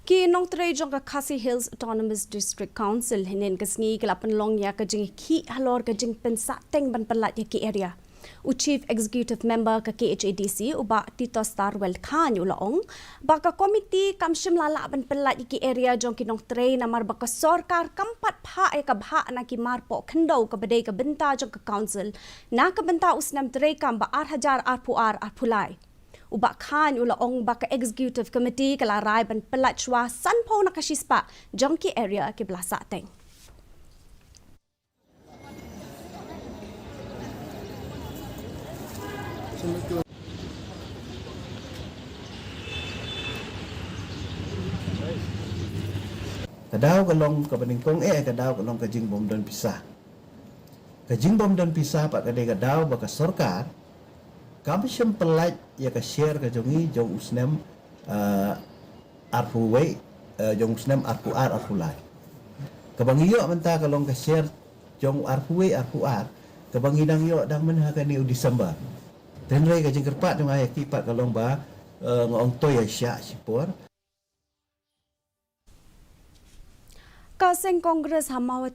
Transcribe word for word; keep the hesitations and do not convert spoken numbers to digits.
Ki nongtrei jong ka Khasi Hills Autonomous District Council hynnin ka sngi ki la pynlong ïa ka jingkhih halor ka jingpynsahteng ban pynlait ïa ki area. U Chief Executive Member ka K H A D C u Bah Titos Tarwel Chyne u la ong ba ka komiti kam shym la lah ban pynlait ïa ki area jong ki nongtrei namar ba ka sorkar kam pat phah ïa ka bhah na ki marpoh khyndew kaba dei ka bynta jong ka council na ka bynta u snem treikam ba ar hajar arphew ar arphew lai. U Bah Chyne u la ong ba ka Executive Committee ka la rai ban pynlait shuwa sanphew na ka shispah jong ki area kiba la sahteng. Ka daw ka long kaba nyngkong eh, ka daw ka long ka jingbym don pisa. Ka jingbym don pisa pat ka dei ka daw ba ka sorkar kam shym pynlait ïa ka share ka jong ngi jong u snem, eh, arphew wei, eh, jong u snem arphew ar arphew lai. Kaba ngi ïoh mynta ka long ka share jong u arphew wei arphew ar, kaba ngi dang ïoh dang mynha kane u December. Hynrei ka jingkyrpad jong nga ïa ki pat ka long ba, eh, nga ong to ïa shah shipor. Ka seng Congress ha Mawat